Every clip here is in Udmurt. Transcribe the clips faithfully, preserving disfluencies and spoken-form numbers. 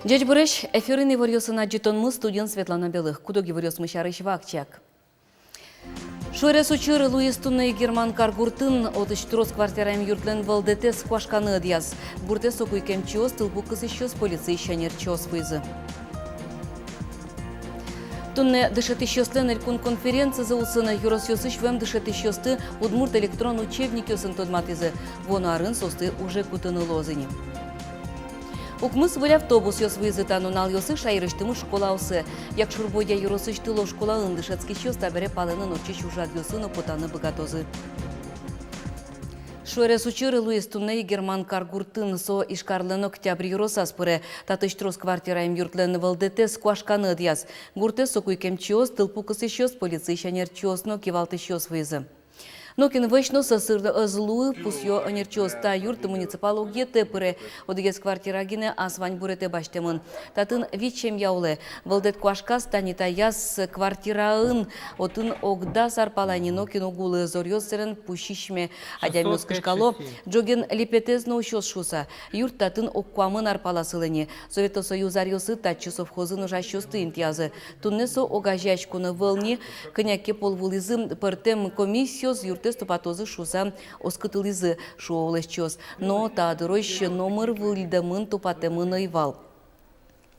Ӟечбуресь! Эфирын иворъёсын адӟытонмы, студиын Светлана Белых. Куд-ог иворъёсмы сярысь вакчияк. Шуэрес учыр луиз туннэ Игерман каргуртын. Отысь трос квартираем юртлэн вӧлдэтэз куашканы ӧдъяз. Гуртэ со куйкемчиос, тылпу кысӥсьёс, полициысь ӧнерчиос вуизы. Туннэ дышетӥсьёслэн элькун конференцизы улсын. Ёросъёсысь вуэм дышетӥсьёсты удмурт электрон учебникъёсын тодматӥзы. Вуоно арын соосты уже кутыны луоз ини. Укмыс выль автобусъёс вуизы та нуналъёсы шаерысьтымы школаосы. Якшур-Бӧдья ёросысь Тыло школаын дышетскисьёс табере палэнын ортчись ужрадъёсы но потаны быгатозы. Шуэрес учыр луиз туннэ Игерман каргуртын. Со Ижкарлэн Октябрь ёросаз пыре. Татысь трос квартираем юртлэн вӧлдэтэз куашканы ӧдъяз. Гуртэ со куйкемчиос, тылпу кысӥсьёс, полициысь ӧнерчиос но кивалтӥсьёс вуизы. Нокин вӧсь но сӧсыр ӧз луы, пусъё ӧнерчиос. Та юрт муниципал огъетэ пыре. Одӥгез квартира гинэ ас ваньбуретэ басьтэмын. Татын вить семья улэ. Вӧлдэт куашказ, тани таяз квартираын. Отын ог дас ар пала ини, нокин уг улы. Зоръёс сэрен пусьысьме. Адямиос кышкало, ӝоген липетэз но усёз шуыса. Юрт татын ог куамын ар пала сылэ ини. Совето Союз аръёсы татчы совхозын ужасьёсты интыязы. Туннэ со огазеяськон ӧвӧл ни. Кӧня ке пол вуылӥзы, пӧртэм комиссиос юртэз тупатозы шуыса оскытылӥзы, шуо улӥсьёс. Но та дырозь номыр выльдэмын, тупатэмын ӧй вал.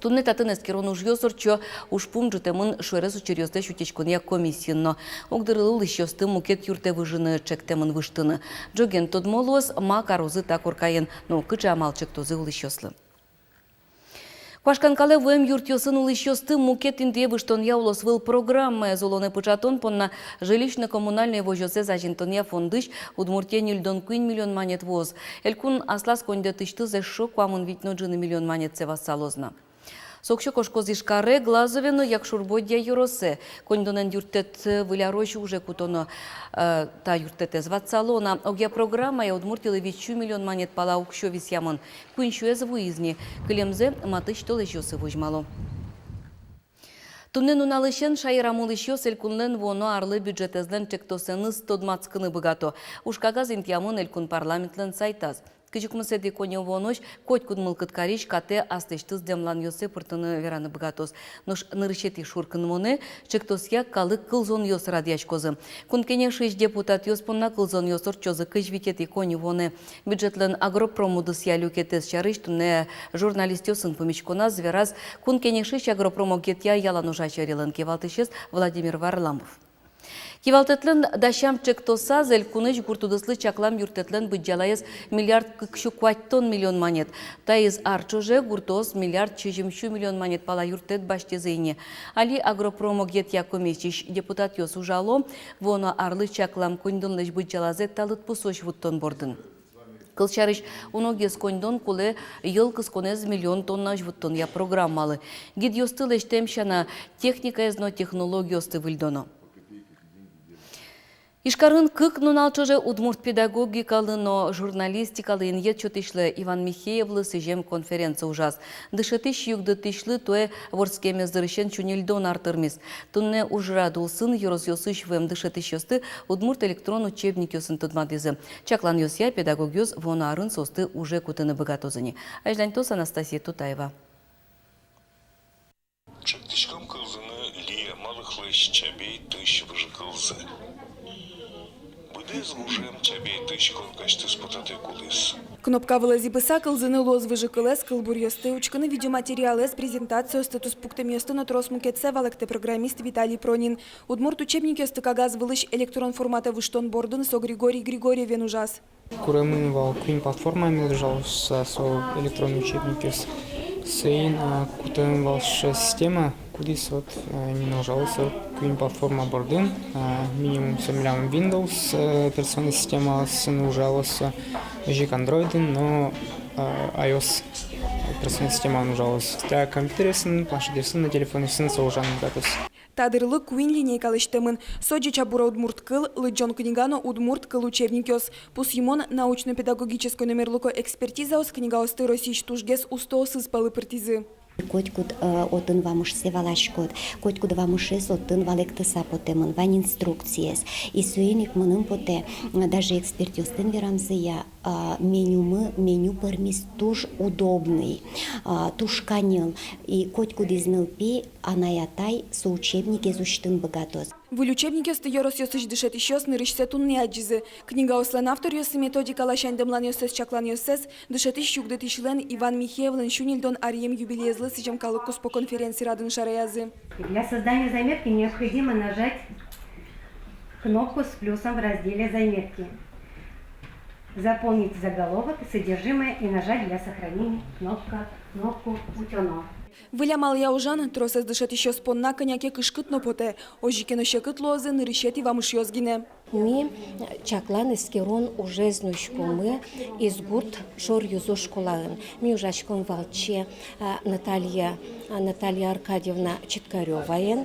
Туннэ татын эскерон ужъёс ортчо. Ужпум ӝутэмын шуэрес учыръёслэсь утиськонъя комиссиын но. Огдырлы улӥсьёсты мукет юртэ выжыны ӵектэмын выжтыны. Ӝоген тодмо луоз, ма карозы та коркаен но кыӵе амал чектозы улӥсьёслы. Куашкан калэ вуэм юртъёсын улӥсьёсты мукет интые выжтонъя улосвыл программаез улонэ пыӵатон понна жилищно-коммунальной возёсэз азинтонъя фондысь Удмуртие ньыльдон куинь миллион манет вуоз. Элькун аслаз коньдэтысьтыз эшшо куамын вить но ӝыны миллион манетсэ вассалоз на. Со уксё кошкоз Ижкаре, Глазове но Якшур-Бӧдья ёросэ. Коньдонэн юрттэт выль арозь уже кутоно. Э, та юрттэтэз ватсало на. Огъя программае Удмуртилы вить сю миллион манет пала уксё висъямын. Куинь сюэз вуиз ни. Кылемзэ матысь толэзьёсы возьмало. Туннэ нуналысен шаерамы улӥсьёс элькунлэн вуоно арлы бюджетэзлэн ӵектосэныз тодматскыны быгато. Уж кагаз интыямын элькун парламентлэн сайтаз. Кызь укмысэтӥ коньывуонозь котькуд мылкыд карись катэ аслэсьтыз дэмланъёссэ пыртыны, вераны быгатоз. Нош нырысетӥ шуркынмонэ ӵектосъя калык кылзонъёс радъяськозы. Кун Кенешысь депутатъёс понна кылзонъёс ортчозы кызь витетӥ коньывуонэ. Бюджетлэн агропром удысъя люкетэз сярысь туннэ журналистъёсын пумиськоназ вераз Кун Кенешысь агропром огъетъя ялан ужась ӧрилэн кивалтӥсез Владимир Варламов. Кивалтэтлэн дасям ӵектосаз элькунысь гурт удыслы чаклам юрттэтлэн быдӟалаез миллиард кык сю куатьтон миллион манет. Таиз ар ӵоже гуртоос миллиард сизьым сю миллион манет пала юрттэт басьтӥзы ини. Али агропром огъетъя комиссиысь депутатъёс ужало вуоно арлы чаклам коньдонлэсь быдӟалазэ та лыдпусозь вуттон бордын. Кылсярысь, уногес коньдон кулэ йӧл кысконэз миллион тоннаозь вуттонъя программалы. Гидъёсты лэсьтэм сяна, техникаез но технологиосты выльдоно. Ижкарын кык нунал ӵоже удмурт педагогикалы но журналистикалы инъет сётӥсьлы Иван Михеевлы сӥзем конференция ужаз. Дышетӥсь югдытӥсьлы туэ вордскемез дырысен сю ньыльдон ар тырмиз. Туннэ ужрад улсын ёросъёсысь вуэм дышетӥсьёсты удмурт электрон учебникъёсын тодматӥзы. Чакланъёсъя, педагогъёс вуоно арын соосты уже кутыны быгатозы ни. Азьланьтоз Анастасия Тутаева. Чектӥськом кылзыны лия, малыхлэсь чабей тысь выжыкылзэ. Быдэс гужем чабей тысь коркасьтыз потатэк улӥз. Кнопка вылэ зӥбыса кылзыны луоз выжыкылэз, кылбуръёсты, учкыны видеоматериалэз, презентациосты, туспуктэмъёсты но трос мукетсэ, валэктэ программист Виталий Пронин. Удмурт учебникъёсты кагаз вылысь электрон форматэ выжтон бордын со Григорий Григорьевен ужаз. Куремын вал куинь платформа мед ужалоз, а, со электронный учебникъёс. Соин, а, кутэмын вал сыӵе система, кудӥз вот, а, именно ужалоз со куинь платформа бордын, а, минимум со милям Windows, а, операционной системаосын ужалоз со, озьы ик Android-ын но, а, iOS операционной системаын ужалоз. Та компьютеръёсын, планшетъёсын но телефонъёсын со ужаны быгатоз. Та дырлы куинь линейка лэсьтэмын. Со «Ӟеч-а, бур-а, удмурт кыл», «Лыдӟон книга» но «Удмурт кыл учебникъёс». Пусйымон, научно-педагогической но мерлыко экспертизаос книгаосты Россиысь тужгес устоосыз пӧлы пыртӥзы. Котькуд, э, отын вамышсэ валаськод, котькуд вамышез отын валэктыса потэмын, вань инструкциез. И соин ик мыным потэ, э, даже экспертъёслэн верамзыя, а, менюмы, меню пӧрмиз туж удобный, а, туж каньыл. И котькудӥз нылпи, анай-атай со учебникез усьтыны быгатоз. Выль учебникъёсты ёросъёсысь дышетӥсьёс нырысьсэ туннэ адӟизы. Книгаослэн авторъёссы методика ласянь дэмланъёссэс, чакланъёссэс дышетӥсь-югдытӥсьлэн Иван Михеевлэн сю ньыльдон аръем юбилеезлы сӥзем калык куспо конференци радын шараязы. Для создания заметки необходимо нажать кнопку с плюсом в разделе «Заметки», заполнить заголовок и содержимое и нажать для сохранения кнопка, кнопку «Утёно». Выль амалъя ужан тросэз дышетӥсьёс понна кӧня ке кышкыт но потэ, озьы ке но секыт луозы нырысетӥ вамышъёс гинэ. Ми чаклан-эскерон ужез нуиськомы Изгурт шор-юзо школаын. Ми ужаськом валче, а, Наталья, а, Наталья Аркадьевна Читкарёваен.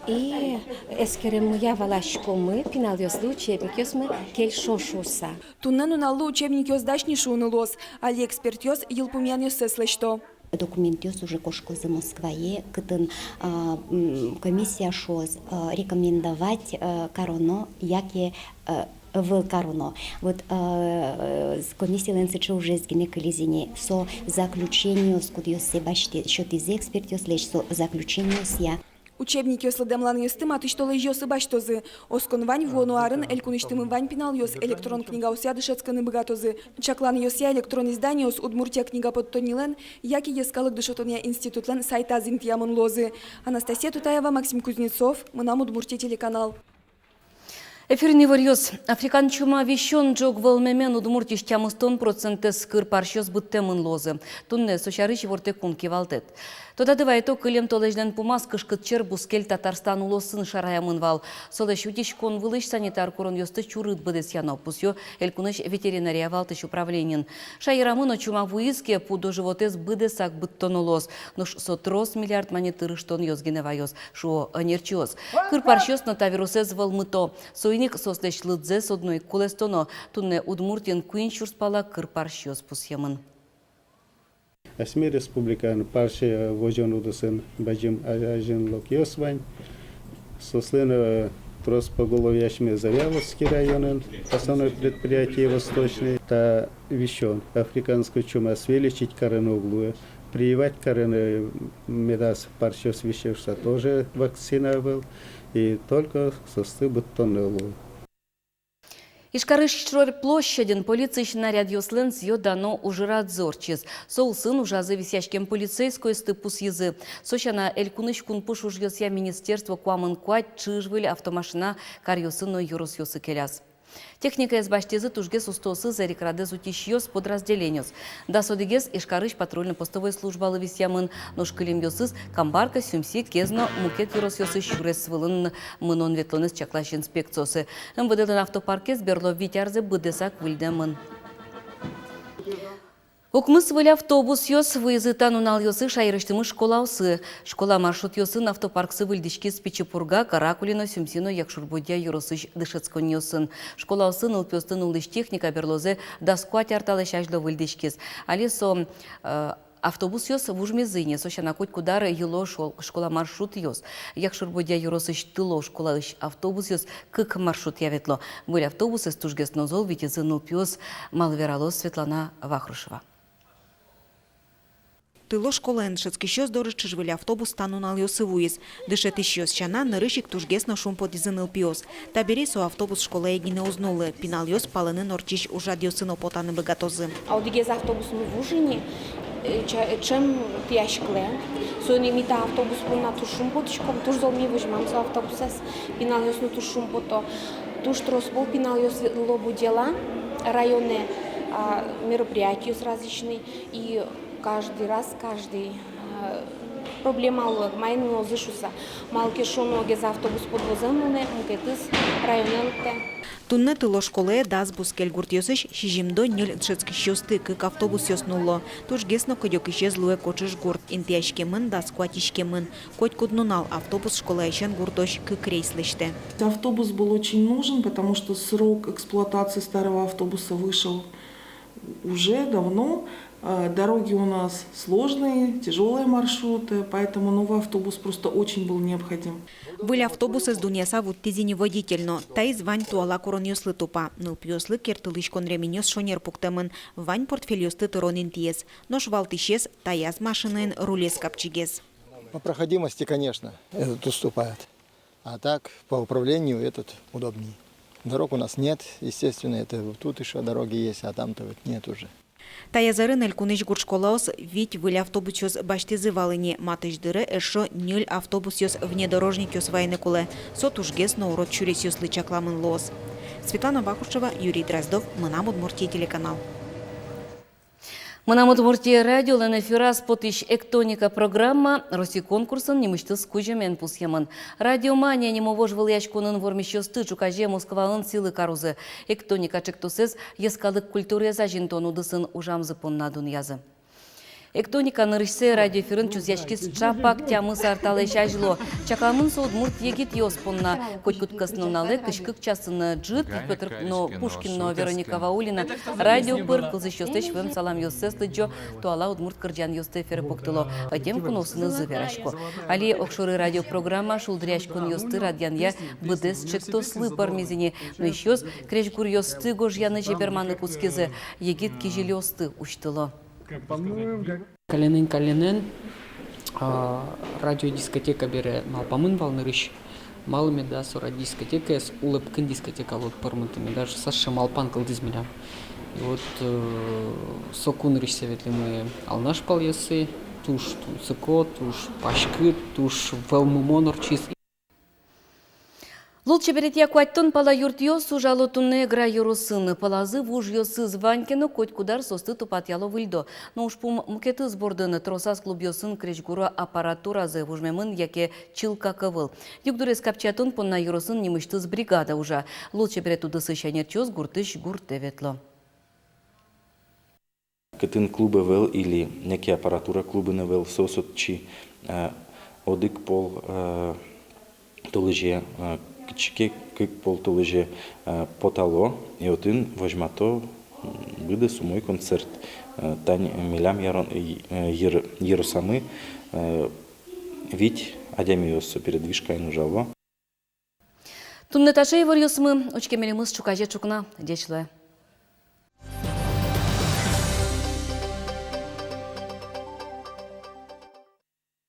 И эскереммыя валаськомы, пиналъёслы учебникъёсмы кельшо шуыса. Туннэ нуналлы учебникъёс дась ни шуыны луоз, али экспертъёс йылпумъянъёссэс лэсьто. Документъёс уже кошкозы Москвае, кытын, а, м, комиссия шуоз, а, рекомендовать, а, кароно яке, а, ӧвӧл кароно. Вот, а, с-, комиссилэн сыӵе ужез гинэ кылиз ини, со заключениос, кудъёссэ басьтэ, сётӥзы экспертъёслэсь, со заключениосъя. Учебникъёслы дэмланъёсты матысь толэзьёсы басьтозы. Оскон вань, вуоно арын элькунысьтымы вань пиналъёс электрон книгаосъя дышетскыны быгатозы. Чакланъёсъя, электрон изданиос «Удмуртия» книга поттоннилэн яке йӧскалык дышетонъя институтлэн сайтаз интыямын луозы. Анастасия Тутаева, Максим Кузнецов, «Мынам Удмуртие» телеканал. Эфирын иворъёс. Африкан чума висён ӝог вӧлмемен Удмуртиысь тямыстон процентэз кыр парсьёс быдтэмын луозы. Туннэ со сярысь ивортэ Кун кивалтэт. Тодады вайытом, кылем толэзьлэн пумаз кышкыт чер бускель Татарстан улосын шараямын вал. Солэсь утиськон вылысь санитар куронъёсты чурыт быдэсъяно, пусъё элькунысь ветеринария валтӥсь управлениын. Шаерамы но чума вуиз ке, пудо-животэз быдэсак быдтоно луоз. Нош со трос миллиард манет тырыштонъёс гинэ ваёз, шуо ӧнерчиос. Кыр парсьёс но та вирусэз вӧлмыто. Соин ик соослэсь лыдзэс одно ик кулэстоно. Туннэ Удмуртиын куинь сюрс пала кыр парсьёс пусъемын. Асьме республикаын парсь возён удысын бадӟым а-, азинлыкъёс вань. Соослэн, э, трос поголовье асьме Завьяловский районын, основной предприятие Восточный. Та висён, африканская чума, вылечить карыны уг луы, прививать карыны, медаз парсьёс висе шуыса, тоже вакцина ӧвӧл, и только соосты быдтоно луэ. Ижкарысь Шор площадьын полициысь нарядъёслэн сӥё-дано ужрадзы ортчиз. Со улсын ужазы висъяськем полицейскойёсты пусйизы. Со сяна, элькунысь кунпуш ужъёсъя министерство куамын куать ӵыж-выль автомашина каръёсы но ёросъёсы келяз. Техникаез басьтӥзы тужгес устоосыз, эрикрадэз утисьёс, подразделениос. Дас одӥгез Ижкарысь патрульно-постовой службалы висъямын, нош кылемъёсыз Камбарка, Сюмси, Кез но мукет ёросъёсы сюрес вылын мынон-ветлонэз чаклась инспекциосы. МВД-лэн автопаркез берло вить арзэ быдэсак выльдэмын. Укмыс выль автобусъёс вуизы та нуналъёсы шаерысьтымы школаосы. Школа маршрутъёсын автопарксы выльдӥськиз Пичи Пурга, Каракулино, Сюмси но Якшур-Бӧдья ёросысь дышетсконниосын. Школаосы нылпиосты нуллӥсь техника берлозэ дас куать ар талэсь азьло выльдӥськиз. Али со, э, автобусъёс вужмизы ини, со сяна, котькуд ар йыло школ-, школа маршрутъёс. Якшур-Бӧдья ёросысь Тыло школаысь автобусъёс кык маршрутъя ветло. Выль автобусэз тужгес но зол витизы нылпиос, малы вералоз Светлана Вахрушева. Тыло школаын дышетскисьёс доры ӵыж-выль автобус та нуналъёсы вуиз. Дышетӥсьёс сяна, нырысь ик тужгес но шумпотӥзы нылпиос. Табере со автобус школае гинэ уз нуллы, пиналъёс палэнын ортчись ужрадъёсы но потаны быгатозы. А одӥгез автобусмы вуж ини, э, ча-, э, ӵем тӥяськылэ. Соин ик ми та автобус понна туж шумпотӥськом, туж зол ми возьмам со автобусэз. Пиналъёс но туж шумпото. Туж трос пол пиналъёс ветло Бӧдьялы районэ, а, мероприятиос различный. И каждый раз, каждый, э, проблема луэ, маин мынозы шуыса. Малы ке шуоно, огез автобус подвозэ мынэ, мукетыз районэ лыктэ. Туннэ Тыло школае дас бускель гуртъёсысь сизьымдон ньыль дышетскисьёсты кык автобусъёс нулло. Тужгес но кыдёкысез луэ Кочыш гурт, интыяськемын дас куать иськемын. Котькуд нунал автобус школаысен гуртозь кык рейс лэсьтэ. Автобус был очень нужен, потому что срок эксплуатации старого автобуса вышел уже давно. А, дороги у нас сложные, тяжёлые маршруты, поэтому новый автобус просто очень был необходим. Выль автобусэз дунъяса вуттӥз ини водитель но. Таиз вань туала куронъёслы тупа. Нылпиослы керттылӥськон ременьёс шонер пуктэмын. Вань портфельёсты тырон интыез. Нош валтӥсез — таяз машинаен рулез капчигес. По проходимости, конечно, этот уступает. А так, по управлению этот удобнее. Дорог у нас нет, естественно, это вот тут ещё дороги есть, а там-то вот нет уже. Таяз арын элькунысь гурт школаос вить выль автобусъёс басьтӥзы вал ини. Матысь дыре эшшо ньыль автобусъёс внедорожникъёс вайыны кулэ. Со тужгес но урод сюресъёслы чакламын луоз. Светлана Вахрушева, Юрий Дроздов, «Мынам Удмуртие» телеканал. «Мынам Удмуртие» радиолэн эфираз потӥсь «Эктоника» программа Россиысь конкурсын нимысьтыз кузьымен пусъемын. «Радиомания» нимо вожвылъяськонын вормисьёсты ӵуказе Москваын сӥлы карозы. «Эктоника» ӵектосэз йӧскалык культураез азинтон удысын ужамзы понна дунъязы. «Эктоника» нырысьсэ радиоэфирын чузъяськиз ӵапак тямыс ар талэсь азьло. Чакламын со удмурт егитъёс понна. Котькуд кӧснуналэ кызь кык часын ӝыт Пётр но Пушкин но Вероника Ваулина радио пыр кылзӥсьёслэсь вуэм саламъёссэс лыдӟо, туала удмурт кырӟанъёсты эфире пуктыло, ӧтем куноосынызы верасько. Али огшоры радиопрограмма шулдыръяськонъёсты радъянъя быдэс ӵектослы пӧрмиз ини. Нуисьёс крезьгуръёсты гожъяны-чеберманы кутскизы, егит кизилиосты усьтыло. Каллен-каллен, а, радиодискотека бере малпамын вал нырысь, малы меда со радиодискотекаез улэпкын дискотека луыны пӧрмытыны, даже сыӵе малпан кылдӥз милям. И вот, э, соку нырысьсэ ветлӥмы Алнаш палъёсы, туж тунсыко, туж паськыт, туж вӧлмымон ортчиз. Лулчеберетъя куатьтон пала юртъёс ужало туннэ Эгра ёросын. Пӧлазы вужъёсыз вань ке но, котькуд ар соосты тупатъяло, выльдо. Но ужпум мукетыз бордын: тросаз клубъёсын крезьгуро аппаратуразы вужмемын яке чылкак ӧвӧл. Югдурез капчиятон понна ёросын нимысьтыз бригада ужа. Лулчеберет удысысь ӧнерчиос гуртысь гуртэ ветло. Кытын клуб ӧвӧл или некий аппаратура клубын ӧвӧл, соос отчы, э, одӥг пол, э, толэзе, э, кыӵе ке кык пол толэзе, э, потало, и отын возьмато, м, быдэс умой концерт. Э, тани милям ярон-, э, йыр-, ёросамы, э, вить адямиос со передвижкаен ужало. Туннэ таӵе иворъёсмы. Учке милемыз ӵуказе ӵукна. Ӟеч луэ.